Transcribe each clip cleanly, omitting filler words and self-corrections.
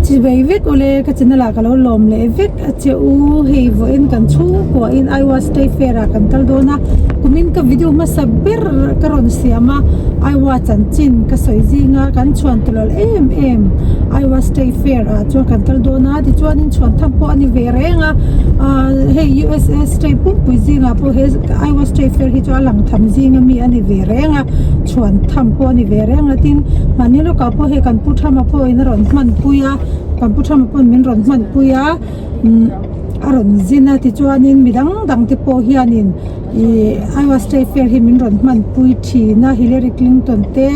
Chivei vek awle ka channel ah ka lo lawm leh vek a che u hei vawiin kan chhungkua in Iowa State Fair ah kan kal dawn a kumin ka video hmasa ber ka rawn siam a Iowa chanchin ka sawi zing a kan chhuan tawlh em em Iowa State Fair ah chuan kan kal dawn a tichuanin chhuan tham pawh a ni ve reng a ah hei USA state pumpui zingah pawh he Iowa State Fair hi chu a lang tham zing ami a ni ve reng a chhuan tham pawh a ni ve reng a tin mahni lawkah pawh hei kan pu Thama pawhin a rawn hmanpui a kan pu Thama pawhin min rawn hmanpui a umm a rawn zin a tichuanin mi dang dang te pawh hianin ihh Iowa State Fair hi min rawn hmanpui thin a Hillary Clinton te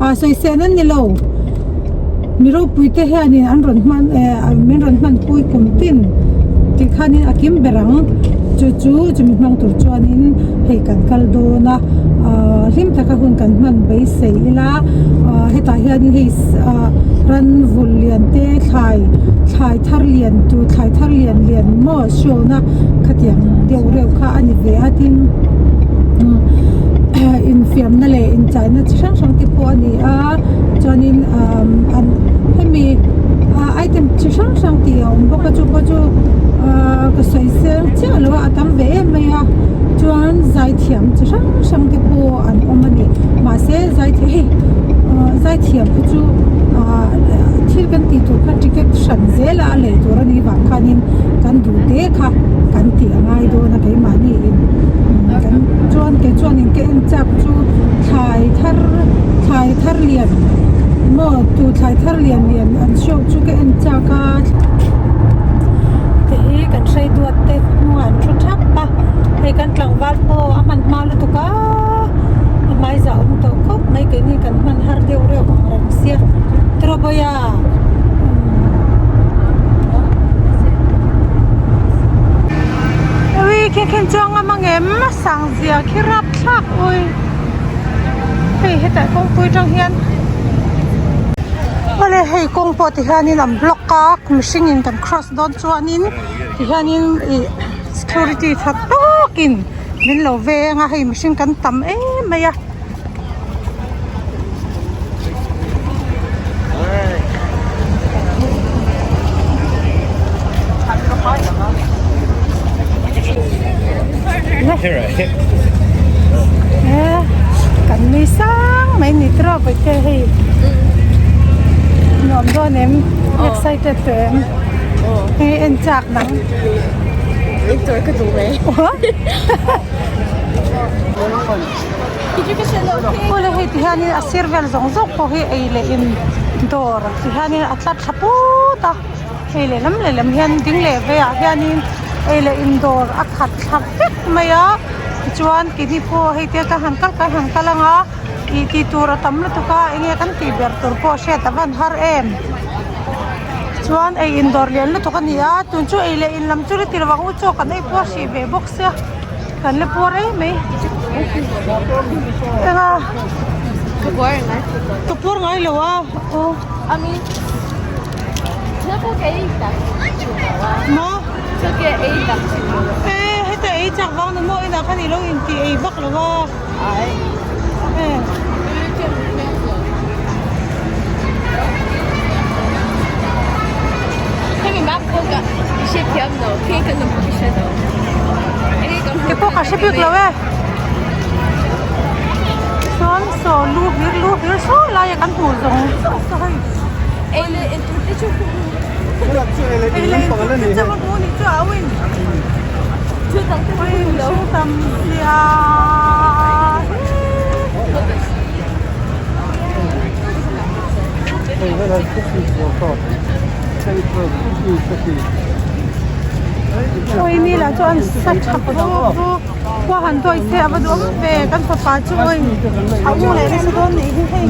ah sawisel an ni lo mi ropui te hianin an rawn hman eh min rawn hmanpui kum tin tih khanin a kim ber ang chu chu chumi hmang tur chuanin hei kan kal dawn a ahh hlim taka hun kan hman beisei ila ahh hetah hianin hei ah ran vul lian te thlai thlai thar lian tur thlai thar lian lian maw show na khatiang deuh reuh kha a ni ve a tin infiamna leh inchaina chi hrang hrang te pawh a ni a chuanin ahh an hemi ah item chi hrang hrang tih a awm bawk a chu pawh chu ahh ka sawi seng chiah lo a a tam ve em mai a chuan zaithiam chi hrang hrang te pawh an awm a ni mahse zaithiam hei ahh zaithiam te chu ahh thil kan tih tur kha ticket hran zel a a lei tur a nih vang khanin kan duh te kha kan tih a ngai dawn a keimahni in kan chuan kei chuanin ka en chak chu thlai thar thlai thar lian maw tu thlai thar lian lian an show chu ka en chak a te hi kan hrei duat te hnungah an thu thap a hei kan tlangval pawh a hman hma lutuk a a hmai zah awm tawh khawp mai keini kan hman har deuh reuh ang reng sia trawbawia Ui khin khin chuang a mang em a sang zia khi rap thlak ui hei hetah kawngpui tang hian awle hei kawng pawh ti hianin an block a mihring in kan cross dawn chuanin ti hianin ih security tha tawkin min lo veng a hei mihring kan tam em mai a. Kan nui sang mai ni tawp a che hei nuam dawn em excited tawh em hei en chak nang Awle hei ti hianin a sir vel zawng zawng pawh hi ei leh in dawr ti hianin a tla thla put a hei lehlam lehlam hian ding leh veiah hianin ei leh in dawr a khat thla vek mai a tichuan keini pawh hei te ka han kal kan han kal ang a ih tih tur a tam lutuk a enge kan tih ber tur pawh hriat a van har em chuan ei in dawr lian lutuk a ni a tun chu ei leh in lam chu ti lovang u chaw kan ei pawh a hrih ve bawk sia. Kan la puar em mai enga Ka puar ngai ka puar ngai lo a aw Ami Maw E heta ei chak vang ni maw inah khan ilo intih ei vak lo a e. Ke pawh ka hre bik lo e chuan saw lu hlir lu hlir saw lai a kan hmuh zawng zawng saw hei ei leh in tur te chu ka hmu ni chu au in ui mihring tam zia Ui ni lah chuan sa tha vuk vuk khua han dawi se a va duh awm ve kan fapa chu ui a u leh nasa dawn nih hi hei.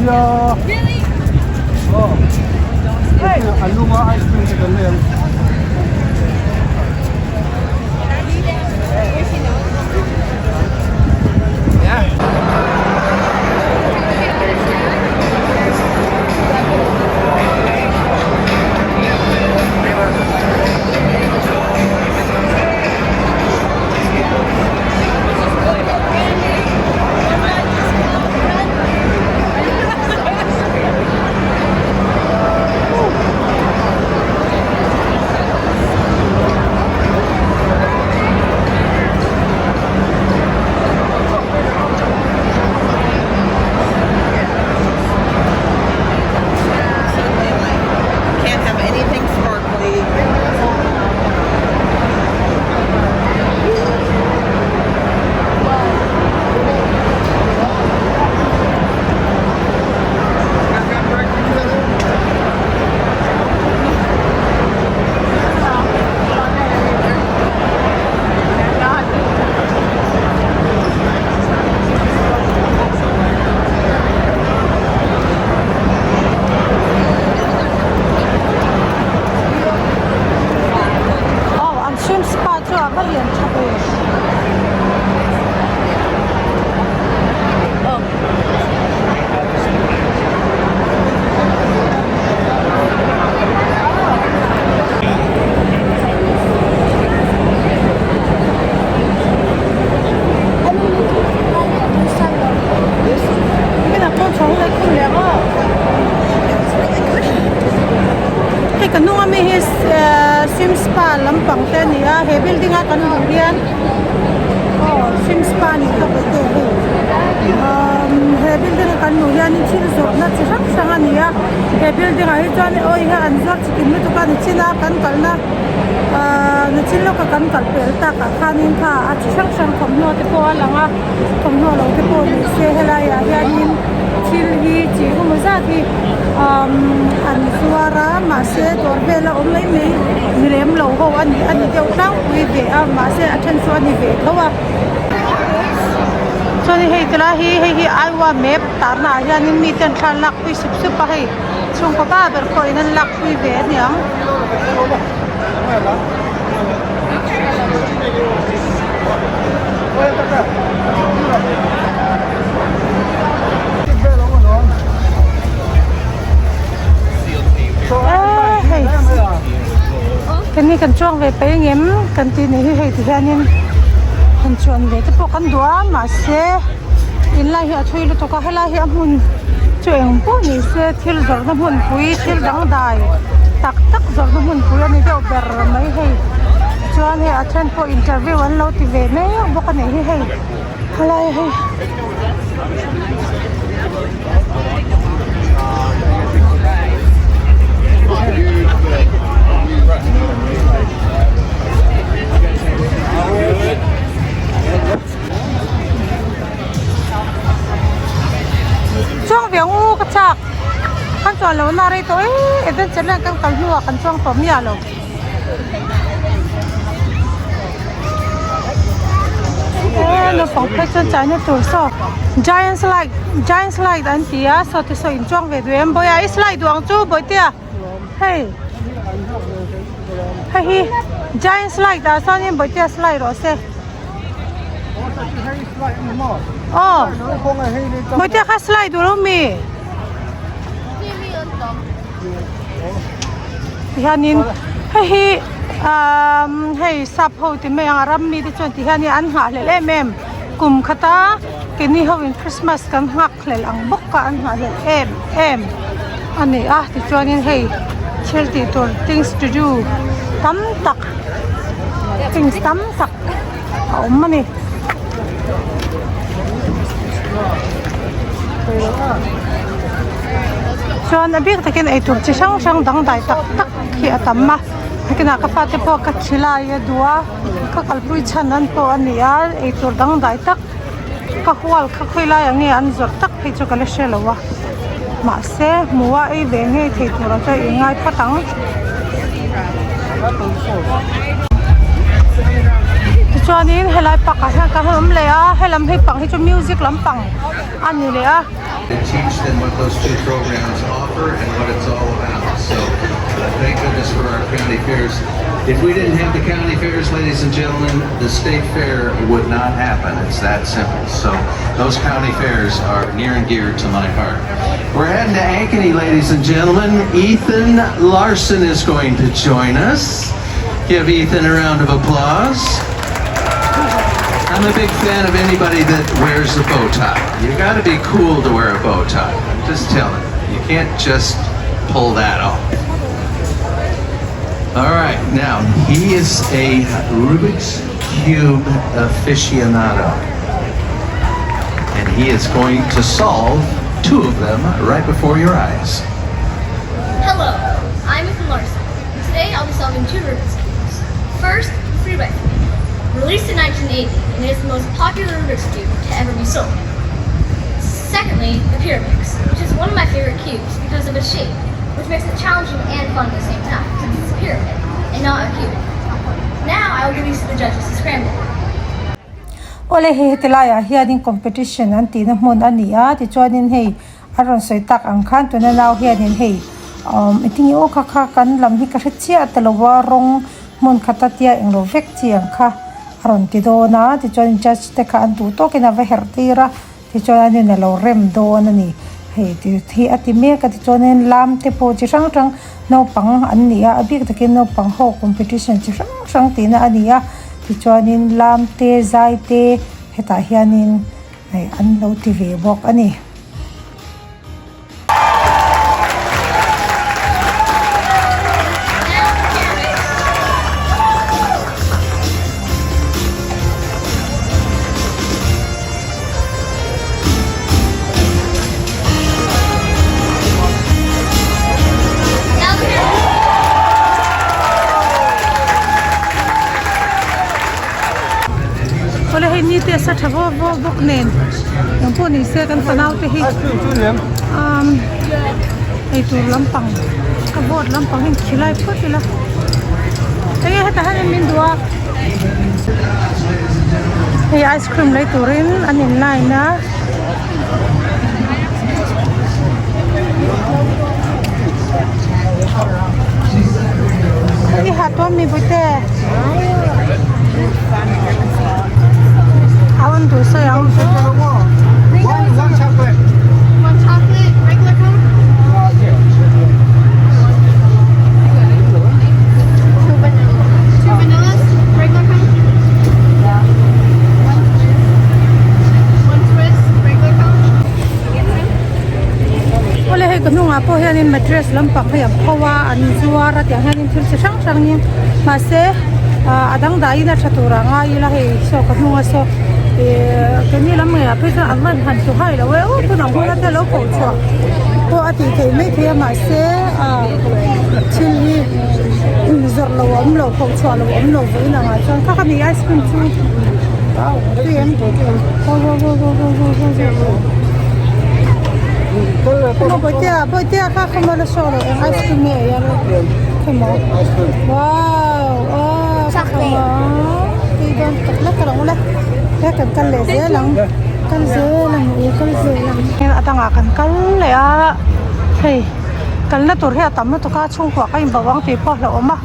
ami hi swim spa lampang te a ni a he building a kan hmuh hian aw swim spa a nih kha bawihte hei umm he building a kan hmuh hian thil zawrhna chi hrang hrang a ni a he building ah hi chuan awi hi an zuar chikim lutuk a nichin a kan kalna ahh nichin lawka kan kal pel tak ah khanin kha a chi hrang hrang thawmhnaw te pawh a lang a thawmhnaw lo te pawh ni se helai ah hianin thil hi chi emaw zat hi umm an zuar a mahse dawr vel a awm mai mai ni lem lo ho a ni a ni deuh tlangpui ve a mahse a then chu a ni ve tho a chuanin hei ti lai hi hei hi Iowa map tarna ah hianin mi ten thla an lak pui sup sup a hei chhungkaw pa ber pawhin an lak pui ve a niang. Hei keini kan chuang ve paih ang em kan tih nih hi hei ti hianin han chuan ve te pawh kan duh a mahse in lai hi a thui lutuk a helai hi a hmun chu eng pawh ni se thil zawrhna hmunpui thil dangdai tak tak zawrhna hmunpui a ni deuh ber mai hei chuan hei a then pawh interview an lo ti ve mek bawk a nih hi hei helai hei. Chuang ve ang u ka chak kan chuan lo na rei tawh e adventure land kan kal hnuah kan chuang tawh miah lo. E naupang phei chuan chaina tur saw giant slide giant slide an ti a saw te saw in chuang ve duh em bawiha i slide duh ang chu bawihtea hei hei hi giant slide ah chuanin bawihtea slide rawh se aw bawihtea kha slide duh lo mi. Tihianin hei hi umm hei sap ho ti mai ang a ram mite chuan tihianin an nghahhlelh em em kum khata keini ho in christmas kan nghakhlelh ang bawk a an nghahhlelh em em a ni a tichuanin hei thil tih tur things to do tam tak things tam tak a awm a ni. Chuan a bik takin eitur chi hrang hrang dangdai tak tak hi a tam a nakinah ka fate pawh ka thi lai a duh a ka kalpui chhan an pawh a ni a eitur dangdai tak ka hual kha khawi laiah nge an zawrh tak phei chu ka la hre lo a mahse hmuh a ei ve ngei thei turah chuan i ngai phawt ang. Tichuanin helai pakah hian kan han awm leh a helam hi pang hi chu music lampang a ni leh a. And teach them what those two programs offer and what it's all about. So uh, thank goodness for our county fairs. If we didn't have the county fairs, ladies and gentlemen, the state fair would not happen. It's that simple. So those county fairs are near and dear to my heart. We're heading to Ankeny, ladies and gentlemen. Ethan Larson is going to join us. Give Ethan a round of applause. I'm a big fan of anybody that wears a bow tie. You gotta be cool to wear a bow tie. I'm just telling you. You can't just pull that off. All right, now he is a Rubik's Cube aficionado. And he is going to solve two of them right before your eyes. Hello, I'm Ethan Larson. Today I'll be solving two Rubik's Cubes. First, the 3x3. Released in 1980 and is the most popular Rubik's Cube to ever be sold. Secondly, the Pyraminx, which is one of my favorite cubes because of its shape, which makes it challenging and fun at the same time, since it's a pyramid and not a cube. Now I will give these to the judges to scramble. Awle hei heti laiah hianin competition an tihna hmun a ni a tichuanin hei a rawn sawi tak ang khan tuna nau hianin hei umm engtin nge aw kha kha kan lam hi ka hre chiah ta lo a rawng hmun khata tia englo vek chi ang kha a rawn ti dawn a tichuanin judge te kha an duh tawkin a va herh tir a tichuan an in alo rem dawn a ni hei ti hi a ti mek a tichuanin lam te pawh chi hrang hrang naupang an ni a a bik takin naupang ho competition chi hrang hrang tihna a ni a tichuanin lam te zai te hetah hianin hei an lo ti ve bawk a ni. Now ni te a sa tha vaw vaw bawk nen eng pawh ni se kan fanau te hi umm eitur lampang a vawt lampang hi khilai phawt ila enge hetah hian min duh a hei ice cream lei turin an in line a. I ha tuam mi bute a on duh sawi ang. One chocolate, regular cone? Two vanilla. Two vanillas, regular cone? One twist. One twist, regular cone? Awle hei ka hnungah pawh hianin mattress lampang hei an pho a an zuar a tiang hianin thil chi hrang hrangin mahse ah a dangdaiin a tha turah ngai ila hei saw ka hnunga saw ihh keini lam ngeiah phei chuan an van han hlu hai lo e aw tunah hmuna te lo koh chhuah pawh a tih theih mai thei a mahse ah thil hi zawrh loh a awm lo koh chhuah loh a awm lo vawiin angah chuan kha kha mi ice cream chu tui em Maw bawihtea bawihtea kha khawmaw la show loh eng ice cream nge ei a khawmaw wow aw khawmaw tui dawn tak lek a lo le he kan kal leh zel ang kal zel ang u kal zel ang a dangah kan kal leh a hei kalna tur hi a tam lutuk a chhungkua ka inbauh ang tih pawh a hlauhawm a.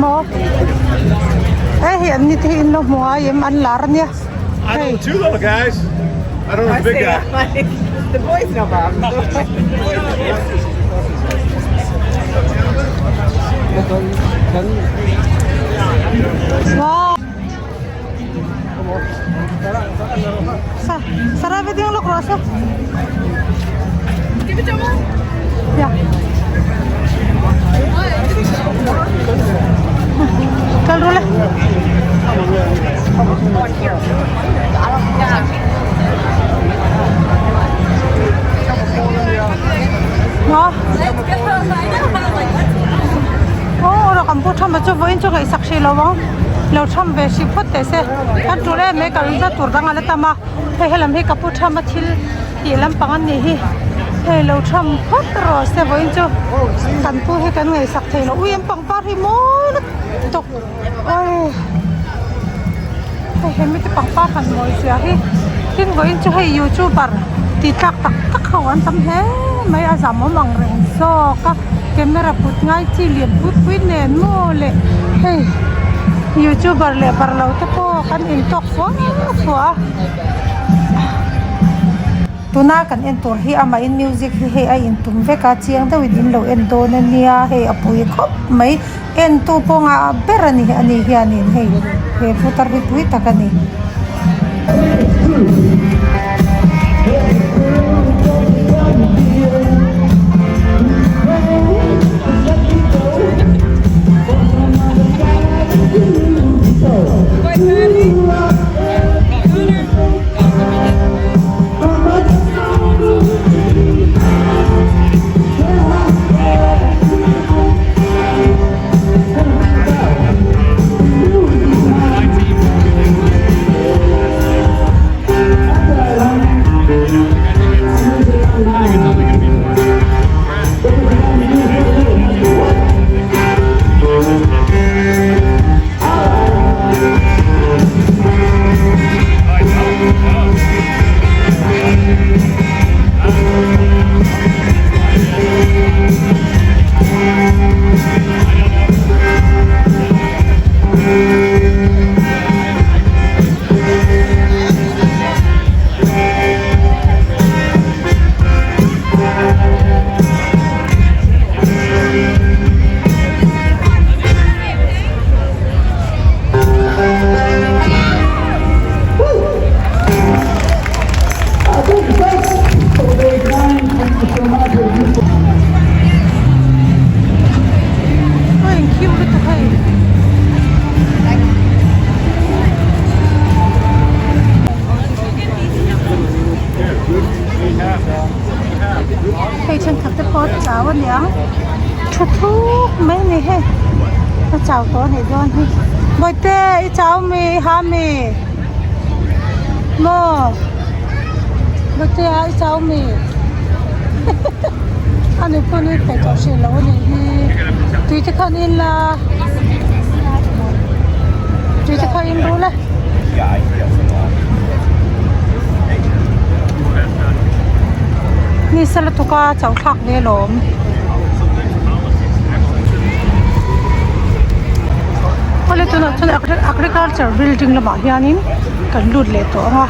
Maw e hi an ni te hi in lo hmu a em an lar ania hei. Wow. Sa Sarah ve ding lawk rawh se. Ya. Kal ru le. Maw? Aw rawh kan pu tham a chu vawiin chu ngaihsak hrih lo ang. Lo tham ve hrih phawt teh se. Kan tul em mai kal na tur dang a la tam a. Hei helam hi ka pu tham a thil tih lampang an nih hi. Hei lo tham phawt rawh se vawiin chu kan pu hi kan ngaihsak thei lo. Ui an pangpar hi mawi lutuk. Awi hei hemi te pangpar han mawi zia hi tin vawiin chu hei youtuber tih tlak tak tak ho an tam hle mai a zam awm ang reng zawk a camera put ngai chi lian pui pui nen maw le hei youtuber leh bar lo te pawh kan intawk fua fua a. Tuna kan en tur hi amahin music hi hei a intum vek a chiang deuhin in lo en dawn ania hei a pui khawp mai. Entu pawngah a ber a ni a ni hianin hei he putar hi pui tak a ni. dawn hi bawihte i chau mi i ha mi maw bawihte a i chau mi a ni pawh nui thei tawh hrih lo a nih hi tui te khan in la tui te kha in rul e. Ni sala tuka chauh thlak ve alawm. Awle tunah chuan agriculture building lamah hianin kan lut leh tawh ang a.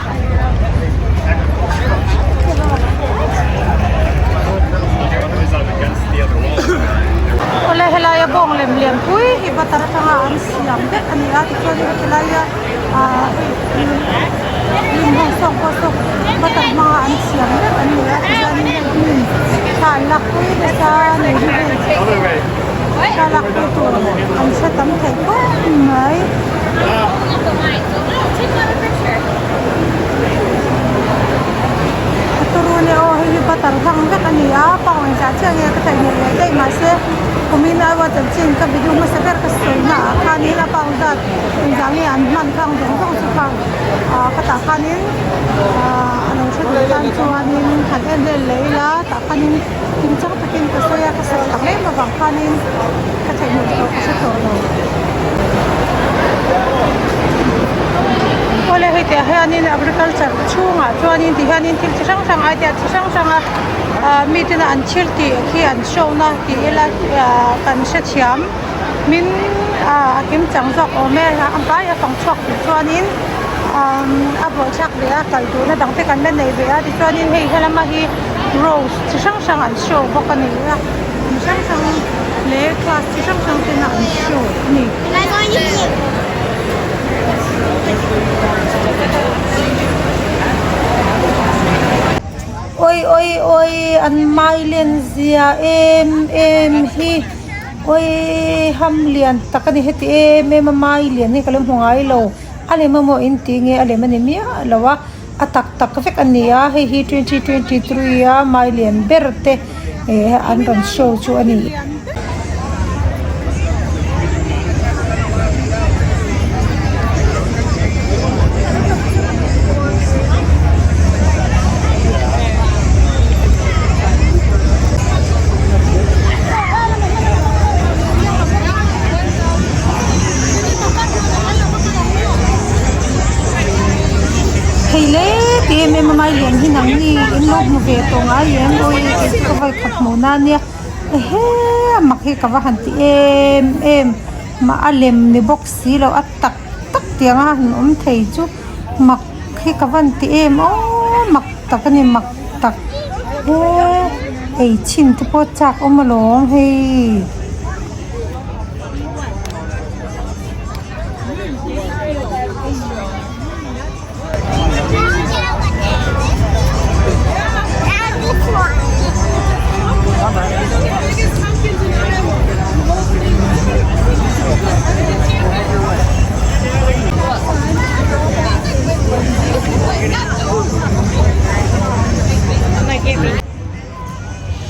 Awle helaia bawng lem lian pui hi butter atanga an siam vek a ni a tichuanin hetilaia ah hei hlim ho sawk pawh sawk butter hmanga an siam vek an ni a tichuanin hei hmun thla an lak pui nasa a ni hi hei thla lak pui tur an hre tam thei khawp mai. A turu nia aw hei hi butter hlang vek a ni a pound engzah chiah nge ka theihnghilh leh daih mahse kumin aiwa chanchin ka video hmasa ber ka sawi na ah khanin a pound zat engzah nge an hman khang zawng zawng chu khang ah ka tah khanin ah a lo hre duh tan chuanin han en vel leh ila tah khanin kimchang takin ka sawi a ka sawi tak em avang khanin ka theihnghilh tawh ka hre tawh lo. Awle hei tih ah hianin agriculture chhungah chuanin ti hianin thil chi hrang hrang idea chi hrang hrang a ah mi tena an thil tih khi an show na tih ila ah kan hrethiam min ah a kim chang zawk awm e a vai a fang chhuak tur chuanin ah a buaithlak ve a kal duhna dang te kan la nei ve a tichuanin hei helama hi rose chi hrang hrang an show bawk a ni a chi hrang hrang leh class chi hrang hrang tena an show a ni. Oi oi oi an mai len zia em em hi oi ham lian tak a ni heti em em a mai lian hi ka lo hmu ngai lo a lem emaw in tih nge a lem a ni miah lo a a tak tak vek a ni a hei hi 2023 a mai lian ber te eh an rawn show chu a ni. Thei le ti em em a mai lian hi nang ni in lo hmu ve tawh ngai em awi kei chu ka vawi khat hmuh na ania ehe a mak hi ka va han ti em em mah a lem ni bawk si lo a tak tak tiang a han awm thei chu mak hi ka van ti em aw mak tak a ni mak tak he ei chhin te pawh chak awm alawm hei.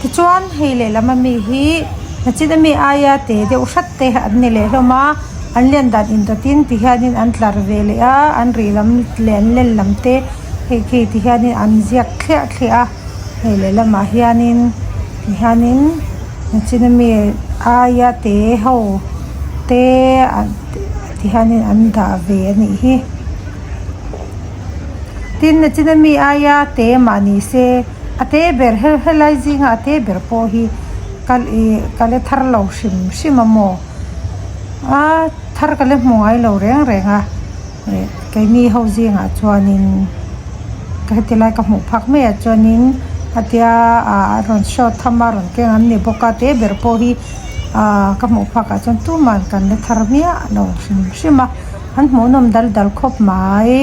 Tichuan hei lehlam ami hi nachin ami aia te deuh hrat te an ni leh hlawm a an len dan indawtin ti hianin an tlar ve leh a an rih lam leh an len lam te hei khi ti hianin an ziak thliah thliah a hei lehlamah hianin ti hianin nachin ami aia te ho te ti hianin an dah ve a nih hi tin nachin ami aia te mah ni se. A te ber he helai zinga a te ber pawh hi ka ih ka la thar lo hrim hrim a maw a thar ka la hmu ngai lo reng reng a ih keini ho zingah chuanin ka heti lai ka hmuh phak mai ah chuanin hetia ah a rawn show tham a rawn keng an ni bawk a te ber pawh hi ah ka hmuh phak ah chuan tuman kan la thar hmiah lo hrim hrim a an hmuhnawm dal dal khawp mai.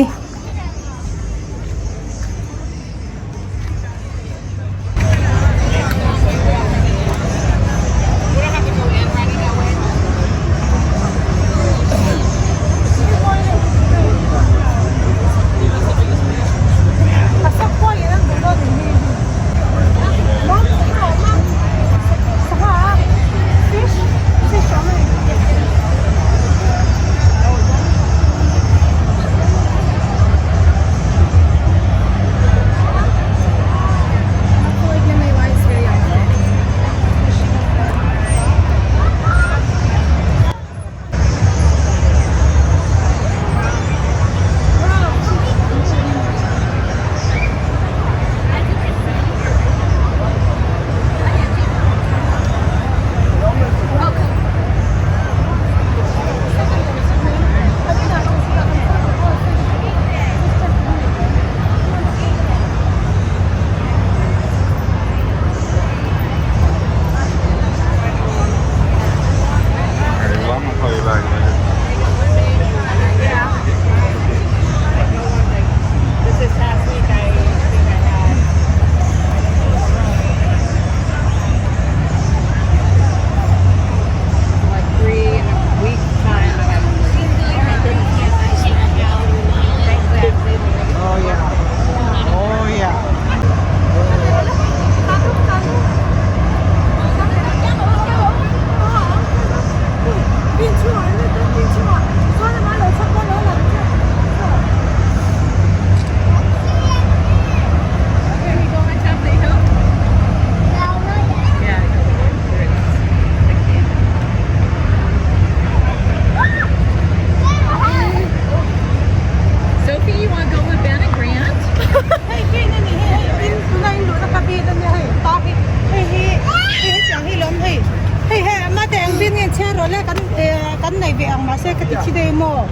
te maw?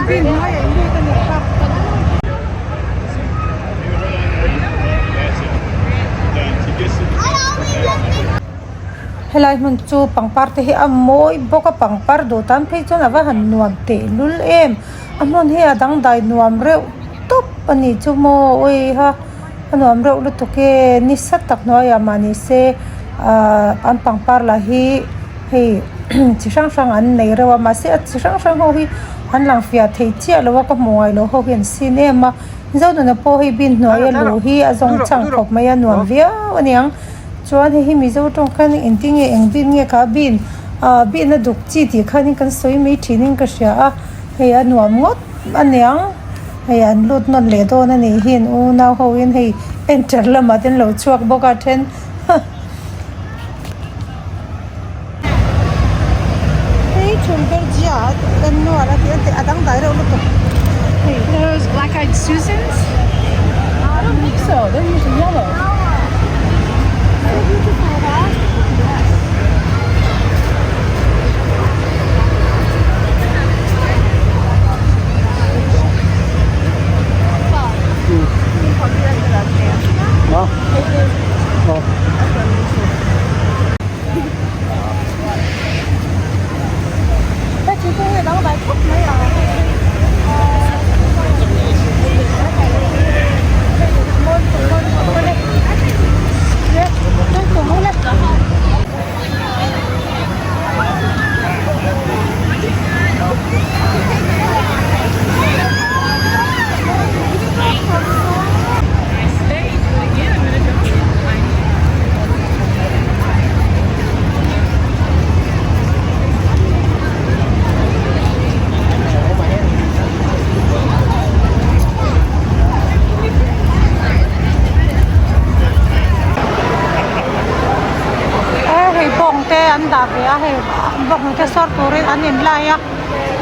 Bin hnuaiah in lut a nih kha. Helai hmun chu pangpar te hi a mawi bawk a pangpar duh tan phei chuan a va han nuam tehlul em a hmun hi a dangdai nuam reuh tawp a nih chu maw awiha a nuam reuh lutuk e nisa tak hnuaiah mahni se ahh an pangpar lah hi hei chi hrang hrang an nei reuh a mahse a chi hrang hrang ho hi an lang fiah thei chiah lo a ka hmu ngai loh ho hi an sin em a Zonuna pawh hei bin hnuaia luh hi a zawng chang khawp mai a nuam viau a niang chuan hei hi Mizo tawng khan engtin nge eng bin nge kha bin ah bin a duk chi tih khanin kan sawi mai thinin ka hria a hei a nuam ngawt a niang hei an lut nawn leh dawn a nih hi an unau ho in hei enter lamah te an lo chhuak bawk a then Hei Thunbergia annual a tih a tih a dangdai reuh lutuk hei. Those black eyed Susans? I don't think so, they're usually yellow. So beautiful, huh? Yes. Hei thingkung hi a dangdai khawp mai a E hei bawng te an dah ve a hei bawng te sawr turin an in lai a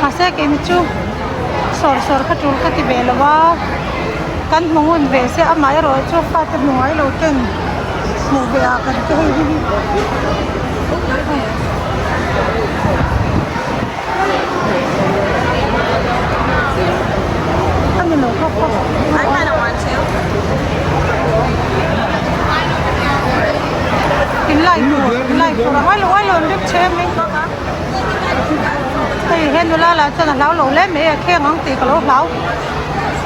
mahse keini chu sawr sawr kha tul ka ti ve lo a kan hmu ngun ve se amaherawh chu fate hmu ngai lo ten hmuh ve ah kan ti hei hi a ni lo khawp khawp in lai tur in lai tur a ngai lo ngai lo an rip che mai hei he nula lah chuan a hlau lo hle mai a kheng ang tih ka lo hlau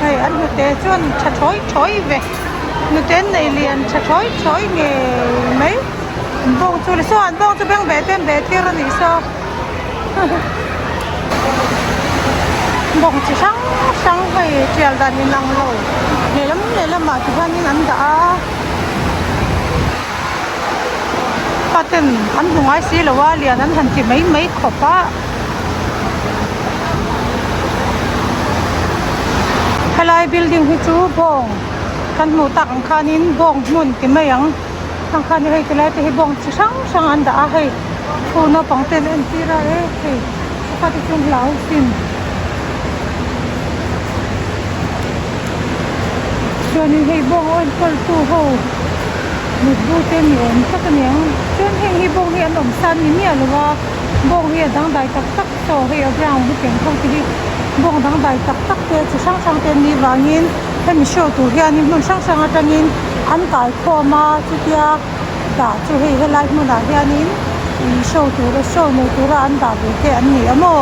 hei an hnute chuan tha thawi thawi ve hnute an nei lian tha thawi thawi ngei mai an bawng chu saw an bawng chu beng ve te an ve tir a nih saw bawng chi hrang hrang hei tial dan inang lo lehlam lehlamah tihianin an dah a. Pa ten an hmu ngai si lo a lian an han ti mai mai khawp a. Helai building hi chu bawng kan hmuh tak ang khanin bawng hmun ti mai ang ang khan hei tilai te hi bawng chi hrang hrang an dah a hei khu naupang ten a entir a e hei pakhat hi chu hlau sin. Chuanin hei bawng a enkawl tu ho mutbu te ni awm tak a ni ang chuan heng hi bawng hi an awm san ni miah lo a bawng hi a dangdai tak tak chaw hei a brown hi pian ho te hi bawng dangdai tak tak te chi hrang hrang te an nih vangin hemi show tur hianin hmun hrang hrang atangin an kai khawm a chutia dah chu hei helai hmunah hianin ih show tura show nei tura an dah ve te an ni a maw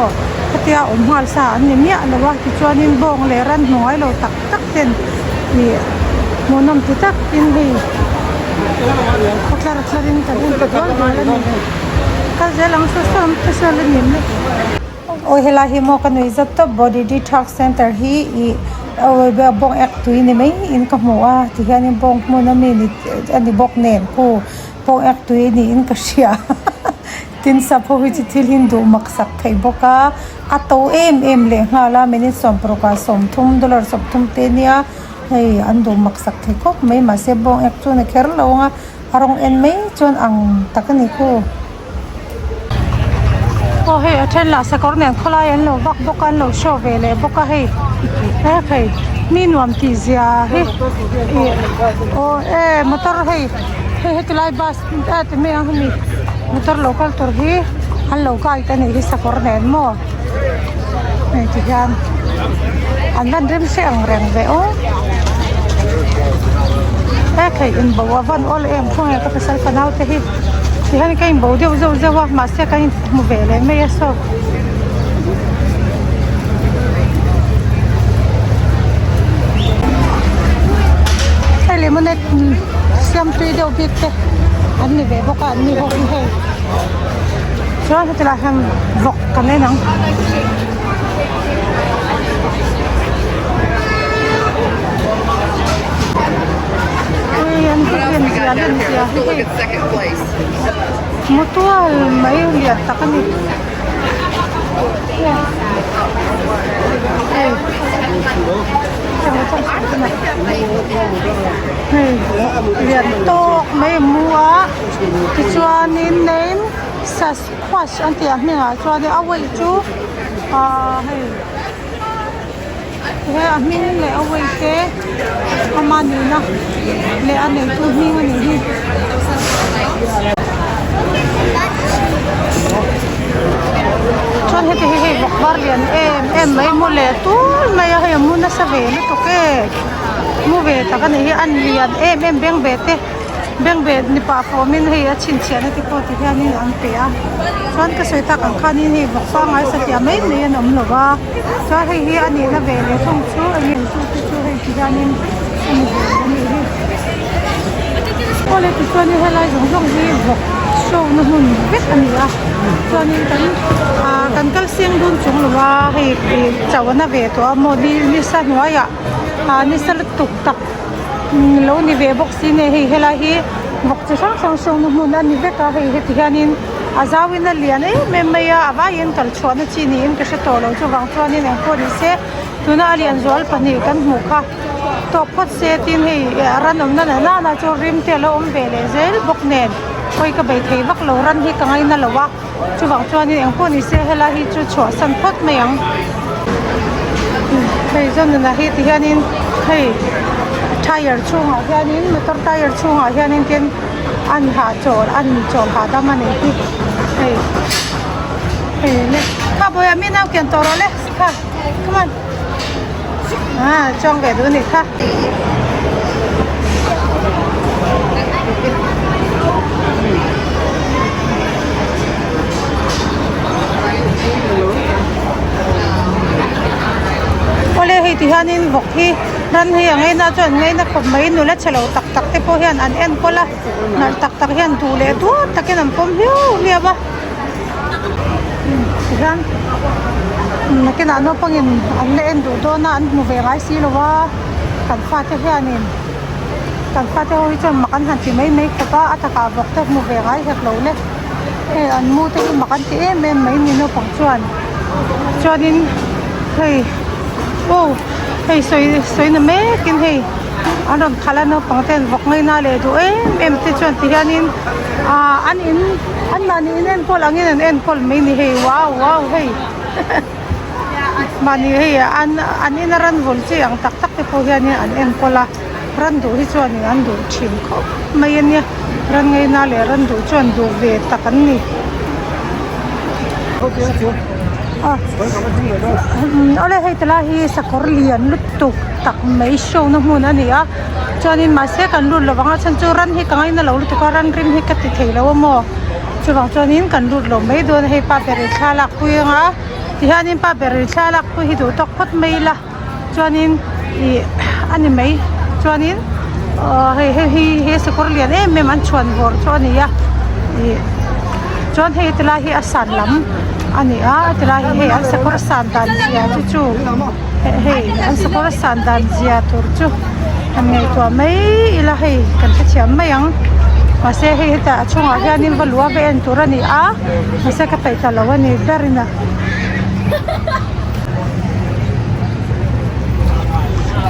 khatia awm nghal sa an ni miah lo a tichuanin bawng leh ran hnuai lo tak tak ten ih hmuhnawm ti takin hei a tlar tlarin kan en ta dual dual a ni kal zel ang saw saw te sawn a ni mai. Awi helai hi maw ka nuih zat tawp body detox center hi ih bawng ek tui ni mai in ka hmu a tihianin bawng hmun ami ni a ni bawk nen khu bawng ek tui niin ka hria tin sap ho hi chu thil hi an duh mak sak thei bawk a a to em em leh nghal a minute sawmparuk ah sawmthum dollar sawmthum te ania hei an duh mak sak thei khawp mai mahse bawng ek chu a ni kher lo ang a a rawng en mai chuan ang tak a ni khu. Aw hei a then lah sakawr nen khawlai an lo vak bawk a an lo show ve leh bawk a hei he hei mi nuam tih zia hi ih aw e motor hei hei heti lai bus a ti mai ang hemi. Motor lo kal tur hi an lo guide a nih hi sakawr nen maw hei ti hian an van rem hreh ang reng ve aw he thei in bo a van awl em khaw nge ka pasal fanau te hi ti hian ka in bo deuh zeuh zeuh a mahse kan in hmu ve leh mai a saw. Hei lemonade siam tui deuh bik te an ni ve bawk a an ni ho hi hei chuan heti lai hian vawk kan en ang. Ui an len zia len zia hi hei mutual mai lian tak a ni. Hei hei lian tawk mai a mu a tichuanin name sasquatch an tih a hmingah chuanin a weight chu ahh hei he a hming leh a weight te ama nihna leh a neitu hming a nih hi. Chuan heti hi hei vawk var lian em em mai mu leh tul mai a hei a mu nasa ve lutuk e mu ve tak a nih hi a lian em em beng ve te. Bengbeh ni pah fawmin hei a chhinchhiahna te pawh ti hianin an pe a chuan ka sawi tak ang khanin hei vawk pangngai satliah mai mai an awm lo va chuan hei hi a nihna ve leh thung chu eng nge chu te chu hei ti hianin a ni ve a nih hi awle tichuanin helai zawng zawng hi vawk show na hmun vek a ni a chuanin kan ah kan kal seng dun chung lo a hei ih chauh a na ve tawh a maw ni nisa hnuaiah ah nisa lutuk tak. Lo ni ve bawk si nge hei helai hi vawk chi hrang hrang hrawng hmun a ni vek a hei heti hianin a zauin a lian em em mai a a vaiin kal chhuahna chi niin ka hre tawh lo chuvang chuanin engpawh ni se tuna a lian zual pahnih kan hmuh kha tawk phawt se tin hei ran awmna na nana chu rim te a lo awm ve leh zel bawk nen hawi ka bei thei vak lo ran hi ka ngaina lo a chuvang chuanin engpawh ni se helai hi chu chhuahsan phawt mai ang hei zawn nunah hi ti hianin hei tyre chhungah hianin motor tyre chhungah hianin tin an hahchawl an chawl hahdam a nih hi hei hei le kha bawiha mi nau kian tawh rawh le kha come on ah chuang ve duh a nih kha. Awle hei ti hianin vawk hi ran hi a ngaina chuan an ngaina khawp mai nula chhe lo tak tak te pawh hian an enkawl a nalh tak tak hian duh leh duat takin an pawm hliau hliau a tihian nakinah naupangin an la en duh dawn a an hmu ve ngai si lo a kan fate hianin kan fate ho hi chuan mak an han ti mai mai khawp a a takah vawk te hmu ve ngai hek lo le hei an mu te hi mak an ti em em mai ni naupang chuan chuanin hei aw hei sawi sawi na mekin hei an rawn khalh a naupang ten vawk ngaina leh duh em em te chuan ti hianin ah an in an mahni in enkawl angin an enkawl mai ni hei wow wow hei mahni hei an an ina ran vul chi ang tak tak te pawh hianin an enkawl a ran duh hi chuanin an duh thin khawp mai a nia ran ngaina leh ran duh chuan duh ve tak an ni. Awle hei tilai hi sakawr lian lutuk tak mai show na hmun a ni a chuanin mahse kan lut lovang a chhan chu ran hi ka ngaina lo lutuk a ran rim hi ka ti thei lo a maw chuvang chuanin kan lut lo mai dawn a hei pa ber in thla lak pui anga tihianin pa ber in thla lak pui hi duh tawk phawt mai ila chuanin ih a ni mai chuanin aw hei hei hi he sakawr lian em em an chhuan vawr chu a ni a ih chuan hei tilai hi a san lam a ni a tilai hi hei an sakawr san dan zia te chu hei an sakawr san dan zia tur chu han ngaihtuah mai ila hei kan hrethiam mai ang mahse hei hetah a chhungah hianin va lua va en tur a ni a mahse ka peih ta lo a ni ber in a.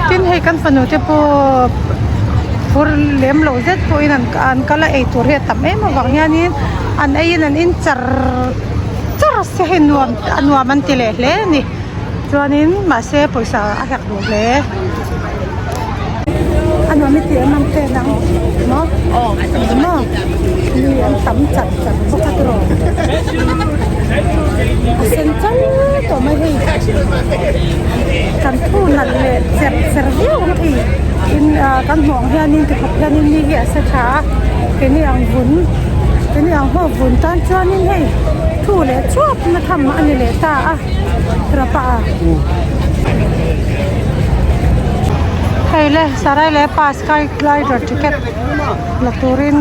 Tin hei kan fanu te pawh phur lem loh zet pawhin an an kal a eitur hi a tam em avang hianin an eiin an in char char se hei nuam a nuam an ti leh hle a ni chuanin mahse pawisa a herh duh hle. nuam i tih em ang te nang maw maw mi an tam chat chat bawk a tiraw a sen chal tawh mai hei kan thu nalh leh cher cher viau ang thei tin ah kan hmuh ang hianin tikhawp hianin mi hi a sa tha a keini ang vun keini ang ho vun tan chuanin hei thu leh chuap na tham a ni leh ta a rapa a. Hei le Sarai leh pa sky glider ticket la turin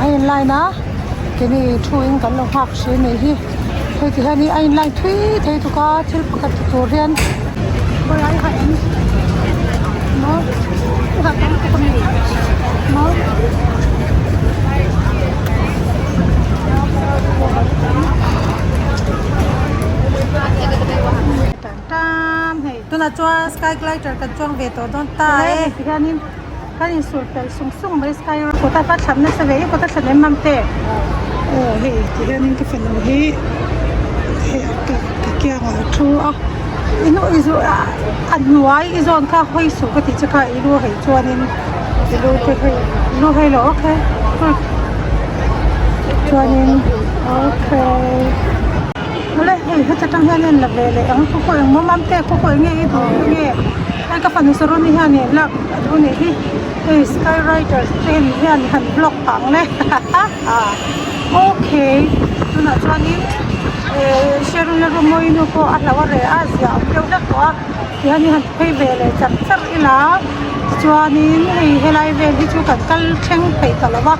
a in line a keini thu in kan lo nghak hri a nih hi hei ti hian a in line thui thei tuk a thil pakhat ti tur hian khawiah i hah em maw i hah tam tuk a mi maw. Tan hei tunah chuan sky glider kan chuang ve tawh dawn ta e tihianin kan insulh pelh sung sung mai sky kawta kha thlan nasa ve i kawta thlan em mam te aw hei tihianin ka fanu hi hei a ka ka kiangah a thu a i nu i zu a a hnuai i zawn kha hawi suh ka tih che kha i lu hei chuanin i lu te hei i lu hei lo okay chuanin okay. Awle hei heta tang hian en la ve leh ang khaw khaw eng maw mam te khaw khaw eng nge i duh nge hei ka fanu saroni hian ih lak a duh anih hi hei sky riders te hemi hian han vlog pah ang le okay tunah chuanin eh Sharon leh Rawmawii nu pawh a hlau a reh a zia awm deuh hlek tawh a tihian han phei ve leh char char ila tichuanin hei helai vel hi chu kan kal thleng peih ta lo va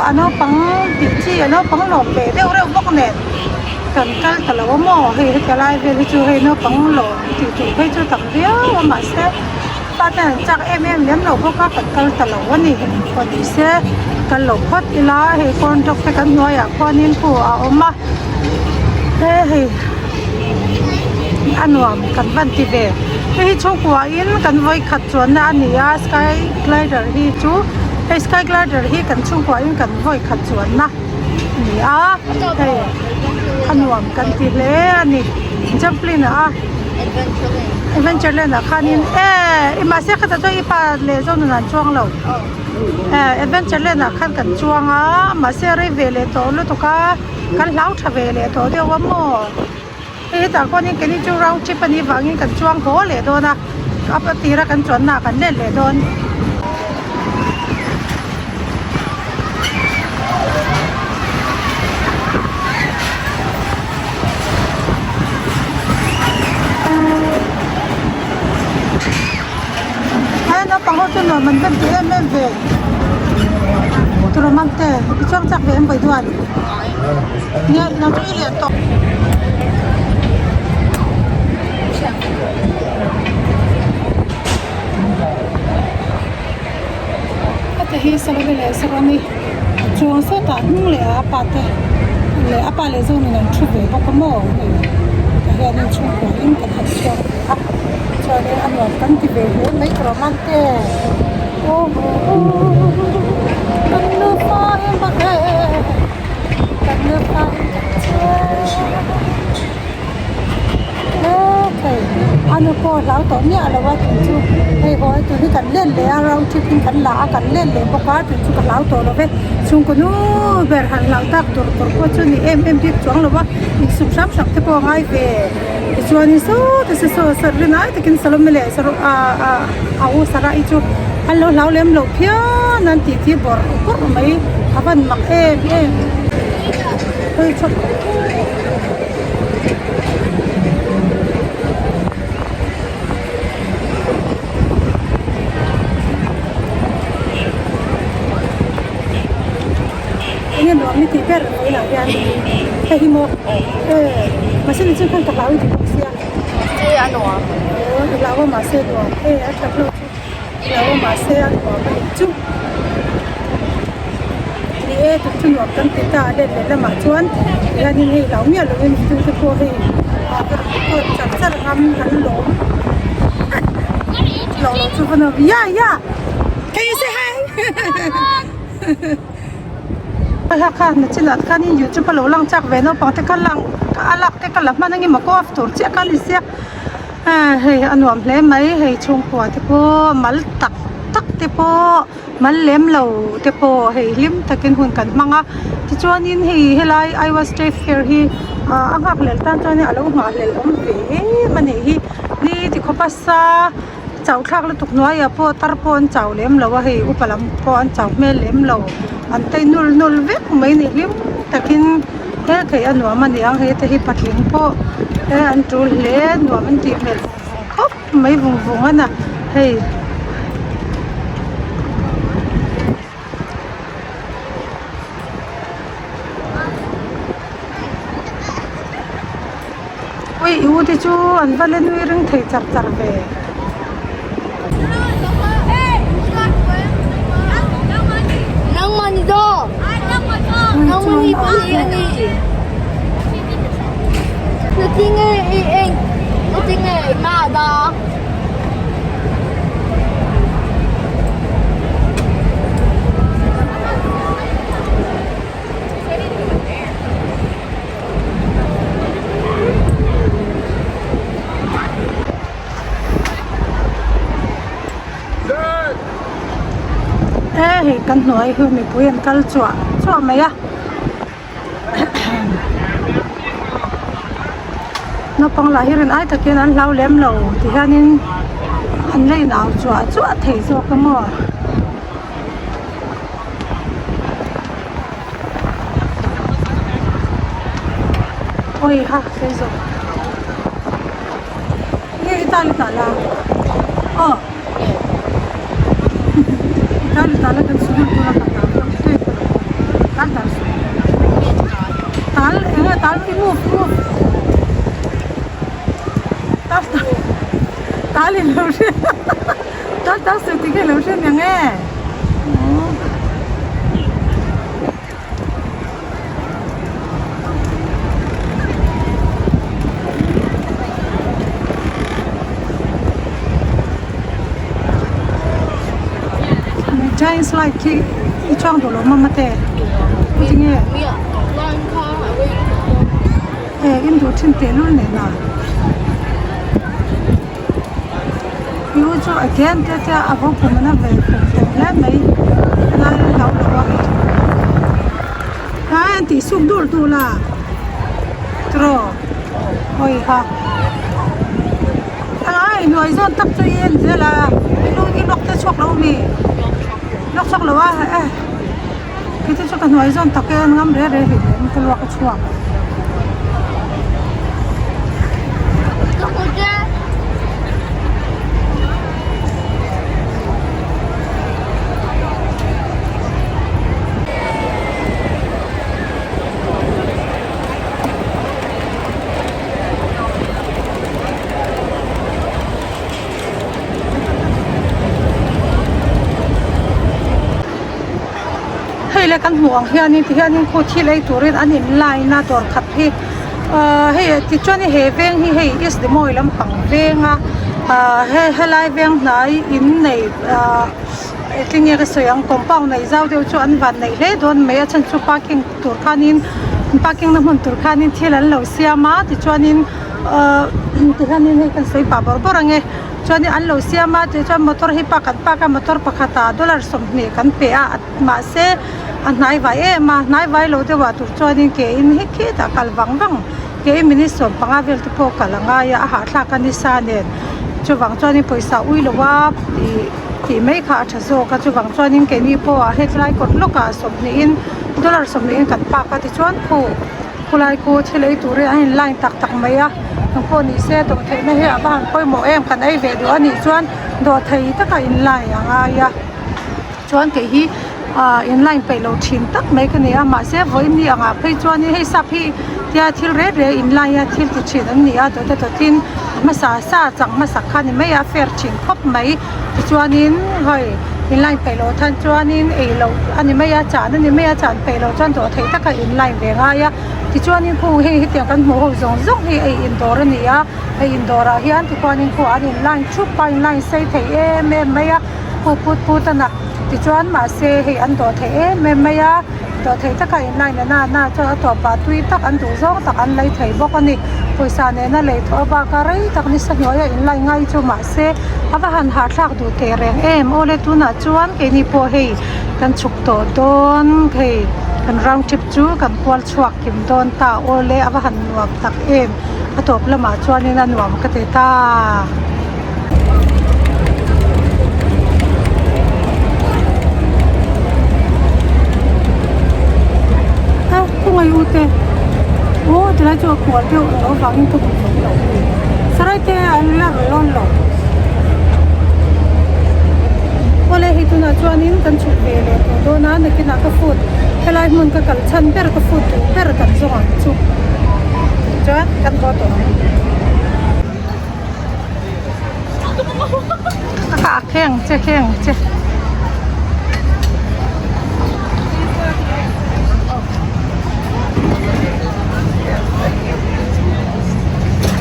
a naupang tih chi a naupang lawm ve deuh reuh bawk nen. Kan kal ta lo a maw hei heti lai vel hi chu hei naupang lawm tih tur phei chu tam viau a mahse pa ten an chak em em lem lo bawk a kan kal ta lo a ni pawh ni se kal lo phawt ila hei corn dog te kan hnuaiah khuanin khu a awm a he hei a nuam kan van ti ve hei hi chhungkua in kan vawi khat chuanna a ni a sky glider hi chu hei sky glider hi kan chhungkua in kan vawi khat chuanna. Ni a hei a nuam kan ti hle a ni Champlin ah a Adventure Land ah khanin e mahse khatah chuan i pa leh zawk nun an chuang lo Adventure Land ah khan kan chuang a mahse rei ve leh tawh lutuk a kan hlau tha ve leh tawh deuh a maw hei hetah khuanin keini chu round trip anih vangin kan chuang haw leh dawn a a tira kan chuanna ah kan let leh dawn. He naupang ho chu nuam an van ti em em ve Turamam te i chuang chak ve em vawi duan nia nang chu i lian tawh. Heta hi Salome leh Saroni a chuang sawtah hnung leh a pa te leh a pa leh zawnin an thu ve bawk a maw hei tah hianin chhungkua in kan han chhuak ve a chuanin a nuam kan ti ve hle mai tur awm a te aw kan nufa em bawk e kan nufa in kan chhuak. Hei a nu pawh a hlau tawh miah lo a tun chu hei haw tun hi kan let leh a round trip in kan la a kan let leh bawk a tun chu ka hlau tawh lo ve chhungkaw nu ber han hlau tak tur tur pawh chu ni em em bik chuang lo a insum hram hram te pawh a ngai ve tichuanin sawta se saw saw rin ai takin Salome leh a u Sarah-i chu an lo hlau lem lo phian a an tih tih bawrh bawrh mai a van mak em em. Enge nuam i tih ber vawiinah hian hei hi maw e mahse ni chu khan ka hlau i ti bawk sia che a nuam aw i hlau a mahse nuam e a that hlauh chu i hlau a mahse a nuam a nih chu. Ni e tun chu nuam kan ti ta a let leh lamah chuan tihianin hei hlau miah lovin tu te pawh hei ah ka rawn record char char ngam kan lawm lo lo chu va nuam ya ya can you say hi kha kha nachinah khanin youtube a lo lang chak ve naupang te kha lang a lak te ka la hman ang emaw ka off tur chiah kha a ni sia hei a nuam hle mai hei chhungkua te pawh mal tak. tak te pawh mal lem lo te pawh hei hlim takin hun kan hmang a tichuanin hei helai Iowa State Fair hi ah a nghakhlel tan chuan a lo nghahhlelh awm ve em a nih hi ni tikhawpa sa chauh thlak lutuk hnuaiah pawh tar pawh an chau lem lo a hei upa lam pawh an chau hmel lem lo an tei nul nul vek mai ni hlim takin he theih a nuam a ni ang hei te hi patling pawh he an tul hle nuam an tih hmel vung vung khawp mai vung vung a na hei. Ui i u te chu an va la nui ring thei char char ve. E hei kan hnuai hi mipui an kal chuah chuah mai a naupang lah hi rin ai takin an hlau lem lo ti hianin an la inau chuah chuah thei zawk a maw. Oi ha sei zawk nge i tal i tal a aw i tal i tal a kan swimming pool a kan tal te tal tal suh tal eng nge tal i move move tal tal tal in lo hria tal tal suh tih kha i lo hria aniang e. Giant slide khi i chuang duh lo mama te tinge e in duh thin teh lul nen a. I u chu again te te a vo kum an a ve kum tawh hle mai helai a hlau lo a tlai an tih suk dur dur la tiraw hawi kha ai hnuai zawn tak chu i en zel a i lu i lawk te chhuak lo ami lawk chhuak lo a eh khi te chu ka hnuai zawn tak e an ngam re re hlei lem ka luak a chhuak. Hei le kan hmuh ang hianin tihianin khu thil ei turin an in line a dawr khat hi ahh hei tichuan he veng hi hei east Des lampang veng a ahh he helai veng hnai in nei ahh engtin nge ka sawi ang compound nei zau deuh chu an van neih hle dawn mai a chhan chu parking tur khanin parking na hmun tur khanin thil an lo siam a tichuanin ahh tihianin hei kan sawi pah bawrh bawrh ang e. Chuanin an lo siam a tih chuan motor hi park an park a motor pakhatah dollar 20 kan pe a mahse a hnai vai em a hnai vai lo deuh ah tur chuanin ke in hi khitah kal vang vang ke in minute 15 vel te pawh kal a ngai a a hahthlak a ni sa nen chuvang chuanin pawisa ui lo a ih tih mai kha a tha zawk a chuvang chuanin keini pawh a hetlai kawt lawkah 20 in dollar 20 in kan park a tichuan khu. Khulai khu thil ei turin an in line tak tak mai a eng pawh ni se dawhtheihna hi a va han pawimawh em kan ei ve duh a nih chuan dawhthei taka in line a ngai a chuan kei hi ah in line peih lo thin tak mai ka ni a mahse vawiin ni angah phei chuanin hei sap hi tia thil reh reh in line a thil ti thin an ni a dawt a dawtin a hmasa sa chang hmasak kha ni mai a fair thin khawp mai tichuanin hei in line peih loh tan chuanin ei loh a ni mai a chan a ni mai a chan peih loh chuan dawh theih taka in line ve ngai a tichuanin khu hei hetiang kan hmuh ho zawng zawng hi ei in dawr a ni a ei in dawrah hian tikhuanin khu an in line thup a in line sei thei em em mai a khu put put a na tichuan mahse hei an dawh theih em em mai a. Dawhtheih taka in line a na na chuan a tawpah tui tak an duh zawng tak an lei thei bawk a ni. Pawisa nena lei thawh baka rei tak nisa hnuaia in line ngai chu mahse a va han hahthlak duh teh reng em. Awle tunah chuan keini pawh hei kan chhuk tawh dawn hei kan round trip chu kan kual chhuak kim dawn ta. Awle a va han nuam tak em a tawp lamah chuanin a nuam ka ti ta. A khawngaih u te aw tilai chu a kual deuh lo avangin ka hmu thei lo sarai te an la rawn lo awle hei tunah chuanin kan chhuk ve leh tawh dawn a nakinah ka food helai hmun ka kal chhan ber ka food duh ber kan zawng ang chu chuan kan haw tawh ang. A kheng che kheng che.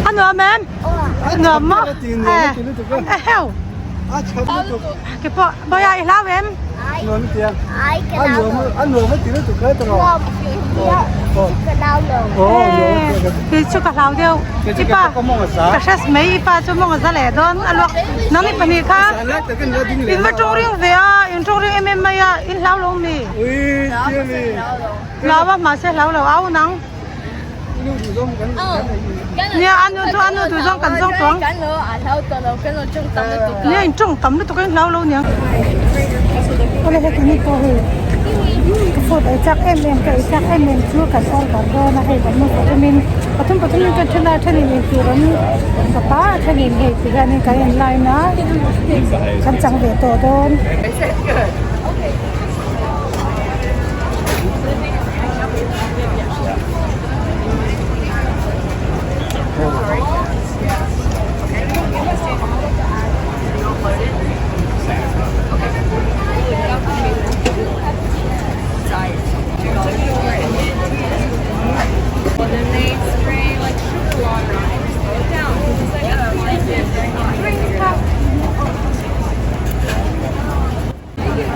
A nuam em? A nuam maw? E heu. Ke pawh Bawia i hlau em? Kei chu ka hlau deuh. I pa ka hre mai i pa chu mawng a za leh dawn a luak nang i pahnih kha in va tawng ring ve a in tawng ring em em mai a in hlau lo mi hlau a mahse hlau lo au nang. Nia a nu chu a nu duh zawng kan zawng tawh ang. Nia in tawng tam lutuk a in hlau lo niang. Awle heti ni pawh hei ka phone ei chak em em ka ei chak em em chu kan order dawn a hei kan nu pathumin pathum pathumin kan then a thenin intur an chawp a thenin hei ti hianin kan in line a kan chang ve tawh dawn.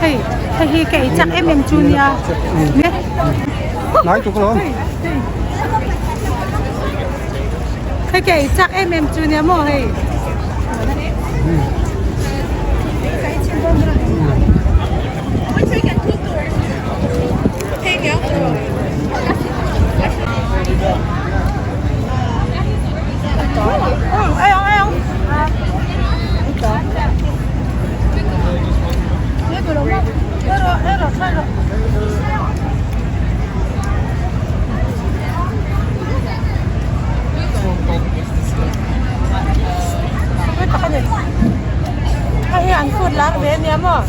Hei hei hi ka ei chak em em chu nia Nai tuk lo. Hei ka ei chak em em chu nia maw hei. Ei ang ei ang. Hei hi an food lar ve ania maw?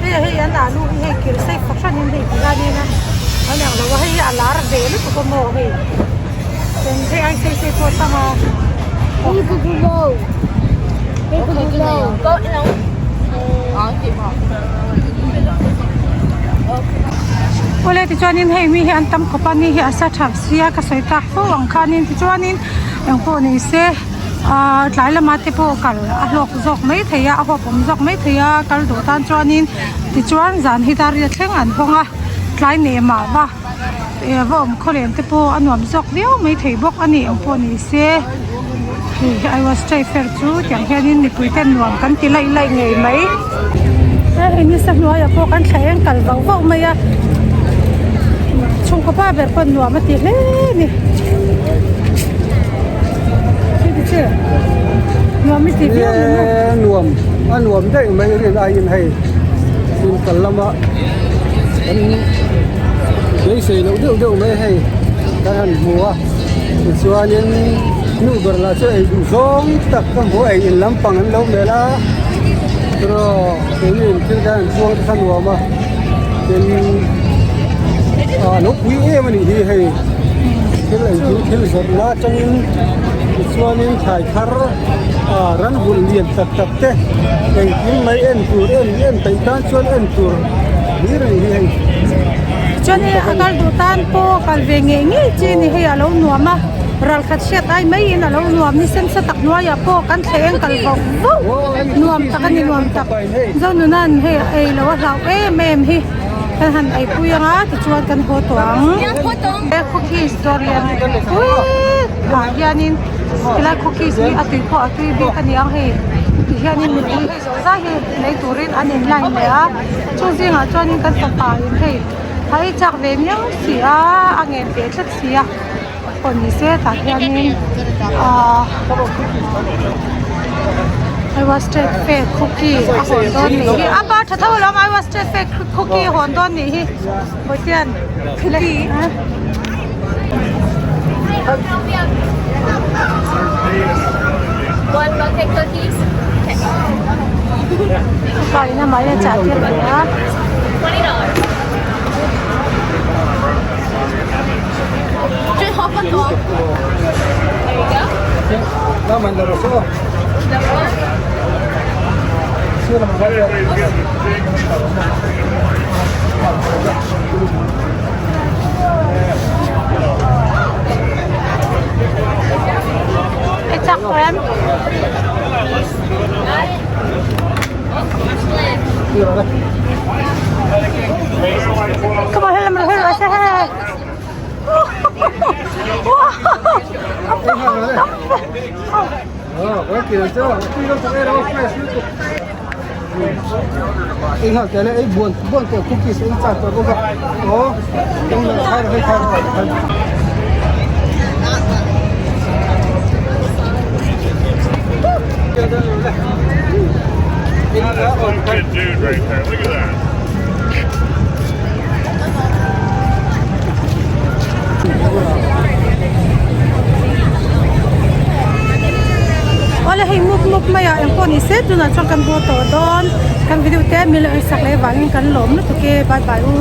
Hei hei an alu hi hei kir sei fahran in hei ti hianin a an ang lo a hei hi a lar ve lutuk a maw hei eng hei ai sei sei pawh a tam a. Awle tichuanin hei mi hi an tam khawp a ni hi a sa tha sia ka sawi tak fo ang khanin tichuanin eng pawh ni se ahh tlai lama te pawh kal a hlawk zawk mai thei a a huap awm zawk mai thei a kal duh tan chuanin tichuan zan hi dar riat thleng an hawng a tlai neh mah va eh va awm khawlem te pawh a nuam zawk viau mai thei bawk a ni eng pawh ni se hei hi I was try fair chu tiang hianin mipui ten nuam kan ti laih laih ngei mai hei nisa hnuaiah pawh kan thla eng kal vauh vauh mai a chhungkaw pa ber pawn nuam a ti hle a ni nuam i ti viau ni maw nuam a nuam daih mai rin aiin hei in kal lama kan beisei loh deuh deuh mai hei kan han hmu a tichuanin nu ber lah chu ei duh zawng tak ka hmu a ei in lampang an lo melh a tiraw keini in thil kha an chuang te kha nuam a tin ah lo pui em a nih hi hei thil engkim thil zawrh na atangin. Tichuanin thlai thar ah ran vulh lian tak tak te engkim mai en tur en en peih tan chuan en tur hlir a ni hi hei. Chuanin a kal duh tan pawh kal ve ngei ngei chi a ni hei a lo nuam a, ral khat hriat ai maiin a lo nuam ni sensa tak hnuaiah pawh kan thleng kal vauh vauh nuam tak a ni nuam tak. Zonuna'n hei a ei lo a hlauh em em hi kan han eipui ang a tichuan kan haw tawh ang. He cookies dawr lian pui ah hianin helai cookies hi a tui pawh a tui bik a ni ang hei tihianin mipui hei zawh zai hi lei turin an in line leh a chung zingah chuanin kan fapa in hei a ei chak ve miau si a a ngen ve tlat si a. pawh ni se tah hianin ahh Iowa state fair cookie a hawn dawn nih hi a pa tha tho alawm Iowa state fair cookie a hawn dawn nih hi Bawihtea'n cookie pa in amah hian chah tir ve a. Ei chak tawh em? Come on, hello, hello, hello. Good dude right there. Look at that. Awle hei mup mup mai ah engpawh ni se tunah chuan kan haw tawh dawn kan video te min lo en sak leh vangin kan lawm lutuk e bye bye u.